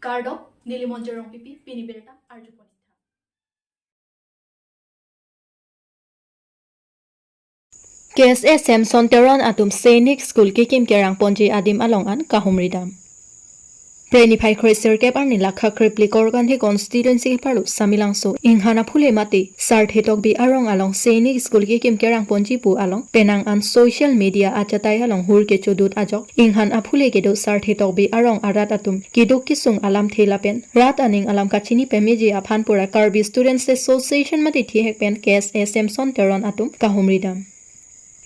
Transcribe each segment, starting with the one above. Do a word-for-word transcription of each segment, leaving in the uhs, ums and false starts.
Kardom, neli Monjir Rongpipi, pini birta arjupon. K S A Samson Teron atum Sainik School kekim kerang ponji adim along an kahumri dam. Phre niphai kre-sirkep arni lakha krepli Korkanthi constituency keparlo Samelangso Inghan Aphule mate Sarthe Tokbi arong along Sainik School kekim kerang ponji pu along penang an social media achatai along hur kechodut ajok Inghan Aphule kedo Sarthe Tokbi arong arat atum keduk kesung alamthe lapen rat aning alam kachini pameji aphan pura Karbi Students Association mate thihek pen K S A Samson Teron atum kahumri dam.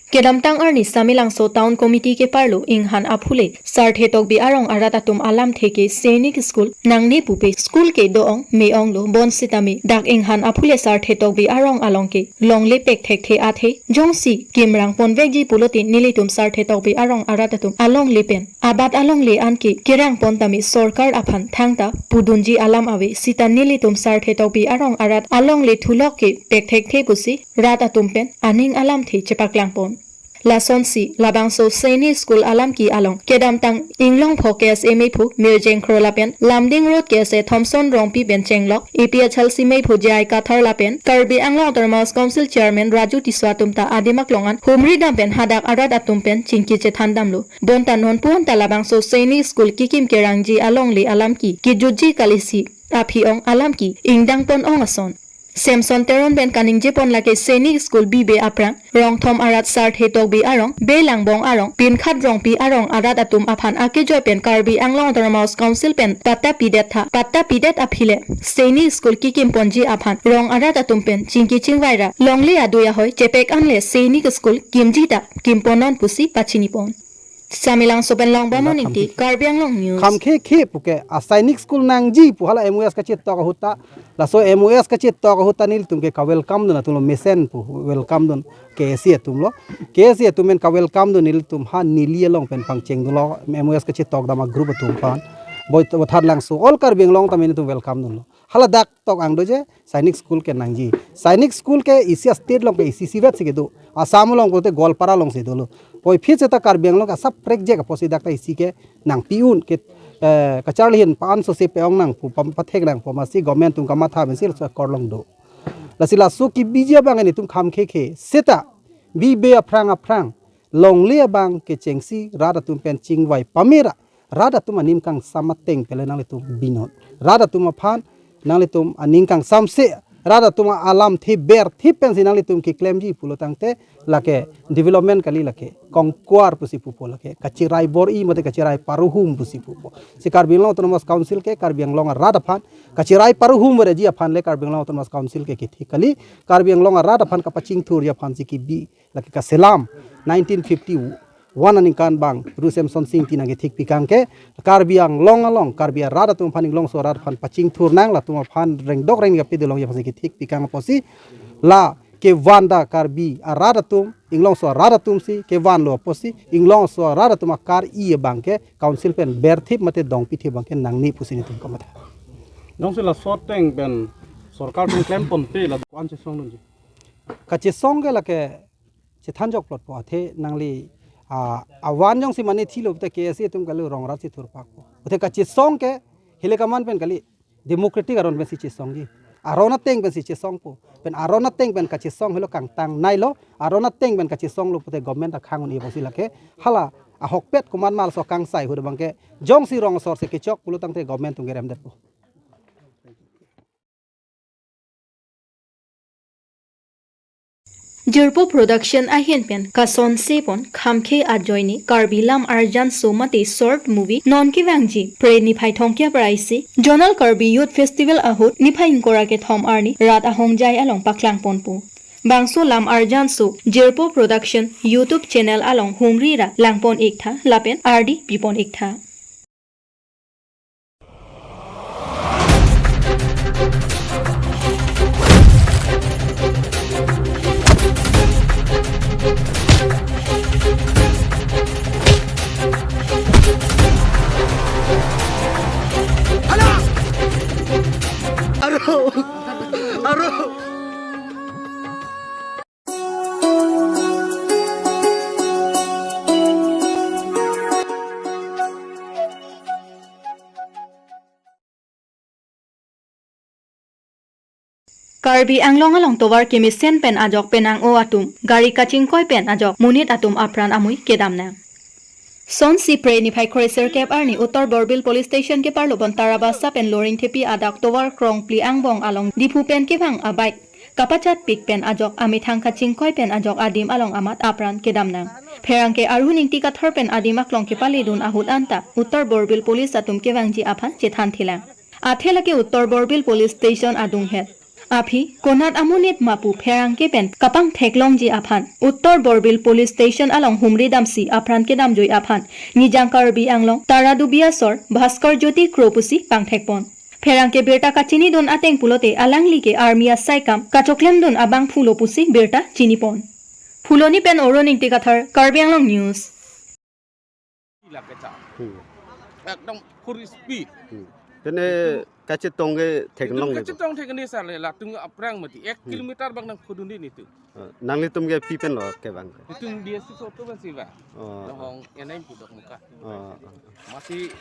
Kedamtang arni Samelangso Town Committee keparlo Inghan Aphule Sarthe Tokbi arong arat atum alamthe ke Sainik School nangne pupe school ke do-ong me-onglo bonsitame dak Inghan Aphule Sarthe Tokbi arong along ke longle pekthekthe athe jongsi kimrang ponvekji pulote nelitum Sarthe Tokbi arong arat atum alongle pen abat alongle anke kerang pon tame sorkar aphan thangta pudunji alam ave sita nelitum Sarthe Tokbi arong arat alongle thulok ke pekthekthe pusi rat atum pen aning alamthe chepaklang pon. Lasonsi labangso Sainik School alamki along kedamtang Inglongpho K S A meiphu Mirjeng Kro lapen Lumding Road K S A Thomson Rongpi pen chenglok A P H L C meiphu J I Kathar lapen Karbi Anglong Autonomous Council Chairman Raju Tisso atum ta adim aklong an humri dam pen hadak arat atum pen chingki chethan damlo. Bonta non puan ta labangso Sainik School kekim kerangji alongle alamki kejutji kalisi aphi-ong alamki ingdang pon-ong ason. Samson Teron pen kaningje pon lake Sainik School bibe aphrang rong thom arat Sarthe Tokbi arong, Belangbong arong, Pinkhat Rongpi arong arat atum aphan akejoi pen Karbi Anglong Autonomous Council pen patta pidet tha, patta pidet aphile Sainik School kekim ponji aphan rong arat atum pen chingki chingvai ra longle adui ahoi chepek anle Sainik School kimji ta kim pon non pusi pachini pon. Samelangso pen Longbam Aning Ingti, Karbi Anglong News. Kham khe khe puke a Sainik School nangji pu hala M O S kachetok ahut ta. Laso M O S kachetok ahut ta nelitum ke ka-welcome dun atumlo mesen pu welcome dun K S A atumlo. K S A atum pen ka-welcome dun nelitum ha neli along pen pangcheng dunlo M O S kachetok dam a-group atum aphan. Boi to Thatlangso all Karbi Anglong ta nelitum welcome dunlo. Hala dak tok ang doje Sainik School ke nangji. Sainik School ke isi a-state along ke isi isivet si kedo. Assam along pulote Goalpara alongsi dolo. Puvoiphit seta Karbi Anglong ke asap prekjek apotsi dak ta isi ke nangpi-un ke, eh, kacharli ahin pa-an sose pe-ong nangpo pam pathek nangpo amatsi government atum kamatha pensi laso akorlong do. Lasi laso kebiji abang nelitum kham khe khe seta bibe aphrang aphrang longle abang kechengsi rat atum pen chingvai pamera rat atum aning kangsam ateng pele nanglitum binot. Rat atum aphan nanglitum aning kangsamse rat atum alamthe berthip pensi nanglitum keklemji pulo tangte lake development kali lake kongkwar pusi pupo lake kachirai bor-i mate kachirai paruhum pusi pupo. Si Karbi Anglong Autonomous Council ke Karbi Anglong arat aphan kachirai paruhum vereji aphan le Karbi Anglong Autonomous Council ke kethik kali. Karbi Anglong arat aphan kapachingthurji aphan si kebi lake kaselam nineteen fifty-one aningkan bang Ru Semsonsing Ingti nangkethik pikang ke Karbi Anglong along Karbi arat atum aphan Inglongso arat aphan pachingthur nang latum aphan rengdok rengni kapedelongji aphan si kethik pikang apotsi la kevan ta Karbi arat atum Inglongso arat atum si kevanlo apotsi Inglongso arat atum akar-i abang ke council pen berthip mate dongpithip abang ke nangne pusi nelitum kamatha. Jongsi laso ateng pen sorkar pen klem ponpe la ko-an chesong dunji? Kachesong ke lake chethan jokplotpo athe nangli, ah, avan jongsi mane thilo te K S A atum kali rong arat si thurpakpo. Athe kachesong ke hile kaman pen kali democratic aron pensi chesongji. Aron ateng pensi chesongpo. Pen aron ateng pen kachesong helo kangtang nailo. Aron ateng pen kachesonglo pute government akhang un-e apotsi lake hala ahokpet komat ma laso kangsai ahut abang ke jongsi rong asor si kechok pulo tangte government atum keremdetpo. Jirpo Production ahin pen kasonse pon kham khe ajoine Karbi lam arjanso mate short movie non kevangji Phre niphai thomkep ra isi Zonal Karbi Youth Festival ahut niphai ingkoi ra kethom arni rat ahongjai along paklang ponpo. Bangso lam arjanso Jirpo Production YouTube channel along humri ra lang pon-ik tha lapen ardi pi pon-ik tha. Aro! Aro! Karbi Anglong along tovar kemesen pen ajok penang-o atum, gari kachingkoi pen ajok monit atum apran amui kedam nang. Sonsi Phre niphai kre-sirkep arni Uttar Borbil Police Station keparlo Bontara Basa pen Loringthepi adak tovar krongphli angbong along Diphu pen kevang a-bike kapachatpik pen ajok amethang kachingkoi pen ajok adim along amat apran kedam nang. Pherangke Arhun Ingti Kathar pen adim aklong kepaledun ahut anta Uttar Borbil Police atum kevangji aphan chethan thelang. Athe lake Uttar Borbil Police Station adunghet aphi konat amonit ma pu pherangke pen kapangtheklongji aphan Uttar Borbil Police Station along humri damsi apran kedamjui aphan Nijang Karbi Anglong Tara Dubi asor Bhaskar Jyoti Kro pusi pangthekpon. Pherangke birta kachinidun ateng pulote alangli ke army asaikam kachoklemdun abangphu lo pusi birta chinipon. Phuloni pen Arhun Ingti Kathar, Karbi Anglong News. Lake cha. Hmm. Ekdom full speed. Hmm. Tene kachetong ke theklong Itum le. Kachetong thekni sale latum aphrang mati. Ek Hmm. kilometer bang nangkhodun di nitu. Eh, nanglitum ke pi pen lo kevang ke? Itum D S C soto basi ba. Oh. Lohong enai pudok muka. Oh, oh. Masi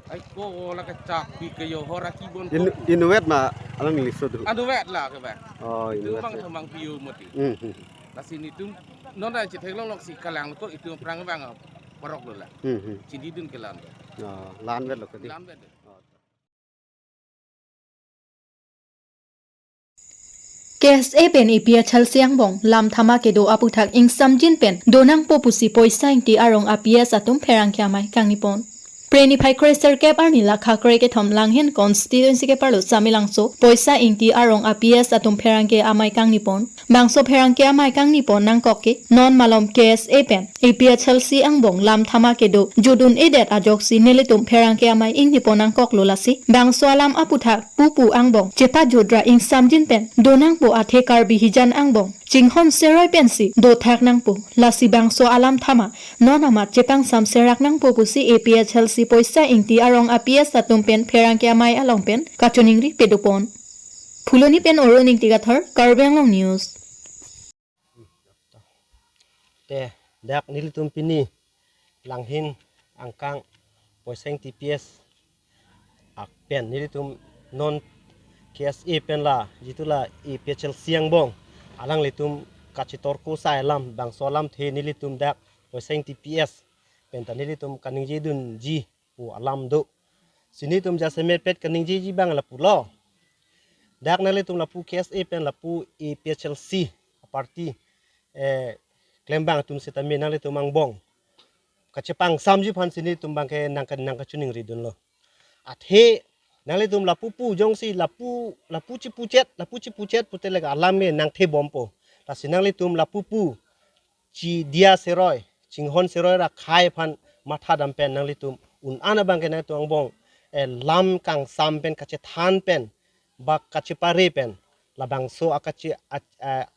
ai ko lake chapi ke yo hora ki bon Inu-, ko. Inuvet ma alangli sodu. Anuvet la ke ba. Oh, Itum inuvet bang ya. Thamang piu mati. Hmm, hmm. Lasi nitum non ai chetheklong lok si kalang ko itum aphrang bang parok lo la. Hmm, hmm. Chinidun ke lan. Oh, lanvet lo ke di. Lanvet. Oh. K S A pen A P H L C angbong lam thama kedo aputhak ingsamjin pen donangpo pusi Poisa Ingti arong a P S atum pherangke amei kangnipon. Phre niphai kre-sirkep arni lakha kre-kethom Langhin constituency keparlo Samelangso Poisa Ingti arong a P S atum pherangke amei kangnipon. Bangso pherangke amei kangnipon nangkok ke non malom K S A pen A P H L C angbong lam thama kedo jodun-edet ajoksi nelitum pherangke amei ingnipon nangkoklo lasi bangso alam aputhak pupu angbong chepajodra ingsamjin pen donangpo athe Karbi hijan angbong chinghon seroi pensi dothak nangpo lasi bangso alam thama non amat chepangsam serak nangpo pusi A P H L C Poisa Ingti arong a P S atum pen pherangke amei along pen kachiningri pedopon. Phuloni pen Arhun Ingti Kathar, Karbi Anglong News. Te, dak nelitum pini Langhin angkang Poisa Ingti P S ak pen nelitum non K S A pen la jitu la A P H L C angbong alanglitum kachitorko sai alam bangso alamthe nelitum dak Poisa Ingti P S pen ta nelitum kaningjedunji pu alam do. Si nelitum jasemet pet kaningjeji bang lapulo. Dak nanglitum lapu K S A pen lapu A P H L C party, eh, klembang atum setame nanglitum angbong kachepangsamji aphan si nelitum bang ke nang ka-, nangkachiningridunlo. Athe nanglitum lapu pu jongsi lapu, lapu chipuchet, lapu chipuchet pute lake alam ke nangthebompo. Lasi nanglitum lapu pu chi diya seroi, chinghon seroi ra khai aphan matha dam pen nanglitum un-an abang ke nangtum angbong, eh, lam kangsam pen kachethan pen ba kachepare pen labangso akachi-, a-, a-,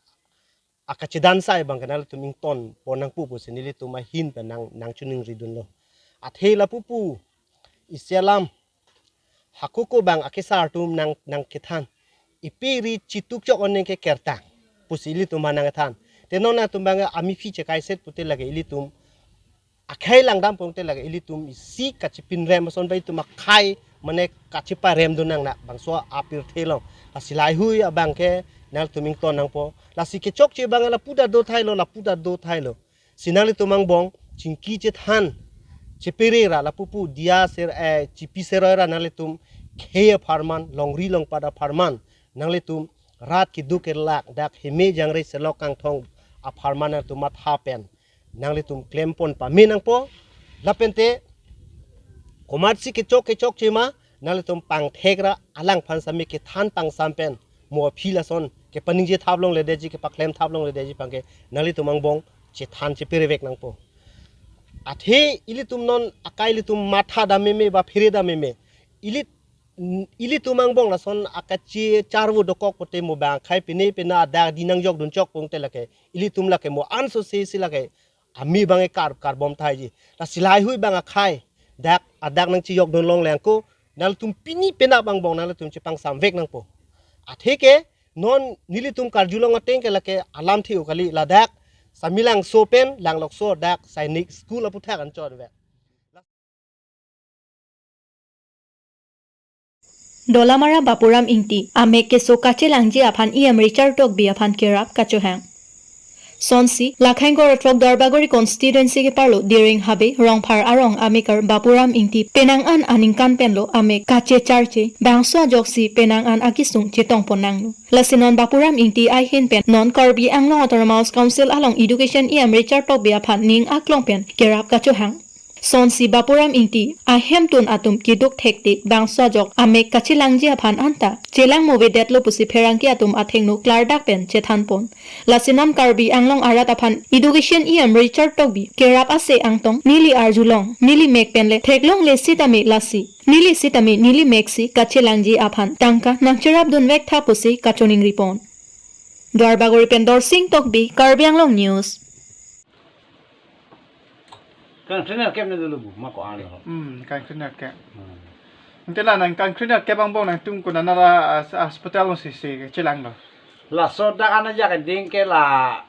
akachidan sai abang ke nanglitum ingtonpon nangpo pusi nelitum ahin pen nang, nangchiningridunlo. Athe lapu pu isi alam hako ko bang akesar atum nang, nangkethan. Ipi ri chituk chok oning ke kertang pusi ilitum aphan nangkethan. Te non atum bang amiphi chekai set pute lake ilitum akhei langdam pute lake ilitum isi kachipinrem ason ba itum akhei mane kachiparemdun nang na bangso apirthe along. Lasi laheihui abang ke nangtum ington nangpo. Lasi kechokche bang lapu ta do thailo, lapu ta do thailo. Si nanglitum angbong chingki chethan chepere ra lapu pu diya ser, eh, chipi seroi ra nanglitum khei apharman, longri longpat apharman, nanglitum rat keduk kelak dak heme jangre selok kangthong apharman nangtum matha pen nanglitum klempon pame nangpo. Lapente komatsi kechok kechokche ma nanglitum pangthek ra alangphan sami kethan pangsam pen mo aphi lason kepaningje thap longledetji, kepaklem thap longledetji abang ke nanglitum angbong chethan cheperevek nangpo. Athe ilitum non akai ilitum matha dam meme ba phere dam meme. Ili, ilitum angbong lason akachi charvo dokok pute mo bang akhei pine pina adak di nangjokdun chok pute lake ilitum lake mo anso se si lake ami bang ekar karbom thaiji. Lasi laheihui bang akhei dak adak nangchijokdun longle ako, nanglitum pini penap angbong nanglitum chepangsamvek nangpo. Atheke non nelitum karjulong ateng ke lake alamthe-o kali, ladak Samelangso pen Langlokso dak Sainik School aputhak anchot vek. Dolamara Bapuram Ingti amek keso kachelangji aphan E M Richard Tokbi aphan kerap kachohang. Sonsi, Lakhaingkor Atrok Duarbagori constituency keparlo Diring Habe Rongphar arong amekar Bapuram Ingti penang an aningkan penlo amek kachecharche, bangso ajoksi penang an akisung chetongpon nanglo. Lasi non Bapuram Ingti ahin pen non Karbi Anglong Autonomous Council along Education E M Richard Tokbi aphan ning aklong pen kerap kachohang. Sonsi Bapuram Ingti ahemtun atum keduk thektik bangso ajok amek kachelangji aphan anta chelang movedetlo pusi pherangke atum athengno klardak pen chethanpon. Lasi non Karbi Anglong arat aphan Education E M Richard Tokbi kerap ase angtong neli arjulong, neli mek penle theklongle sitame lasi, neli sitame neli meksi kachelangji aphan tangka nangcherapdun vektha pusi kachoningripon. Duarbagori pen Dorsing Tokbi, Karbi Anglong News. Kangkring nerkep ne dulu bu, ma ko-an lo. Hmm, kangkring nerkep. Hmm. Ante la nang kangkring nerkep angbong nangtum konat nara as-, hospital alongsi si chelanglo? Laso dak an ajak ding ke la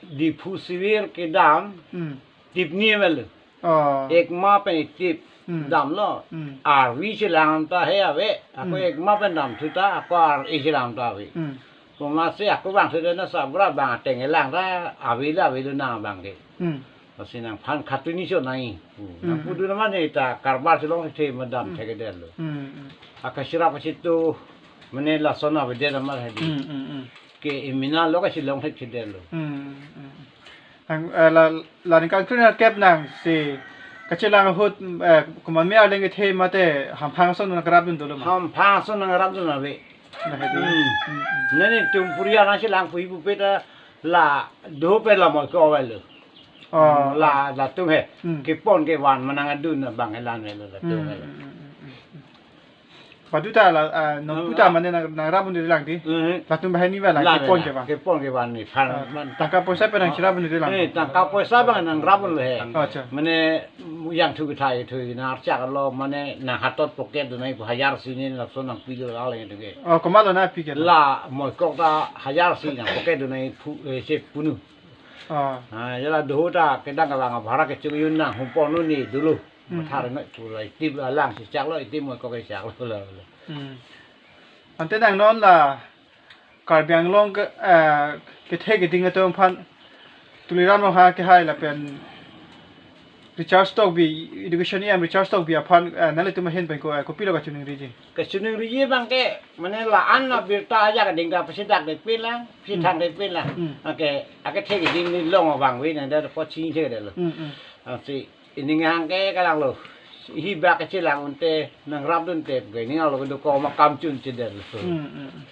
Diphu Civil kedam, Hmm. Tipni M L A. Oh. Ekma pen Itip Hmm. damlo. Hmm. Arvi chelang ta he ave. Ako Hmm. Ekma pen damthu ta, ako ar-e chelang ta ave. Hmm. Komatsi ako bang sudah na sabra bang ateng elang ta ave la ave lo nang bang ke. Hmm. Lasi nangphan khatuni cho nai. Hmm. Hmm. Nangpudun mane ta karbar chelong the madam Hmm. thekdetlo. Hmm. Hmm. Akasira pasitu mane lason avedet amar hedi. Hmm. Hmm. Hmm. Ke imina lo kachelong thekthedetlo. Hmm. Hmm. Hmm. Nang, eh, la, la ningkan kre nerkep nangsi kachelang ahut, eh, komat me arleng kethe mate hamphang ason nangrapdun dolo ma? Hamphang ason nangrapdun ave. Nah, itu. Hmm. Hmm, hmm. Nene tum puriya nangchelang puhi pupe ta la dope la mo ko avelo. Oh. La, latum he. Hmm. Kepon kevan manang adun bang elan avelo latum Hmm, he. Hmm, hmm, hmm, hmm. Badu ta la, ah, non Hmm. puta mane nang, nangrapdun diri lang di. Hmm. Latum bahai ni bala, La kepon bala, kevan. Kepon kevan ni, phan Ah, man. Tangka poisa pen nangcherapdun diri lang. Eh, tangka poisa bang nangrapdun le he. Oh, acha. Mane yang thu kethai thu na archak lo mane nanghatot pocket dunai hajar si ni laso nangpilo la le tu ke. Oh, komatlo nangpi ke? La moikok ta hajar si nangpocket dunai phu, eh, se punu. Oh. Ah, jala doho ta kedang kalang bhara kechung yun nang humpon nu ni dulu. Hmm. Mathar na tu la Itip la lang si chaklo Itip moikok ke chaklo la. Hmm. Ante nang non la Karbi Anglong ke, eh, kethe keding atum aphan Tuliram Ronghang kehai lapen Richard Tokbi, Education E M Richard Tokbi aphan, eh, nanglitum ahin pen ko, eh, kopilo kachoningriji? Kachoningriji bang ke, mane la-an na birta ajak ding ka pasi dak de pilang, pasi Hmm. thang de pilang. Hmm. Ake, ake the keding ni long abang ave nang da ko chini thekdetlo. Hmm, hmm. Asi, ining hang ke kalang lo. Hi bak kachelang unte nangrapdun te, ke ining lo kedo ko ma kam chun chedetlo. Hmm, hmm, hmm.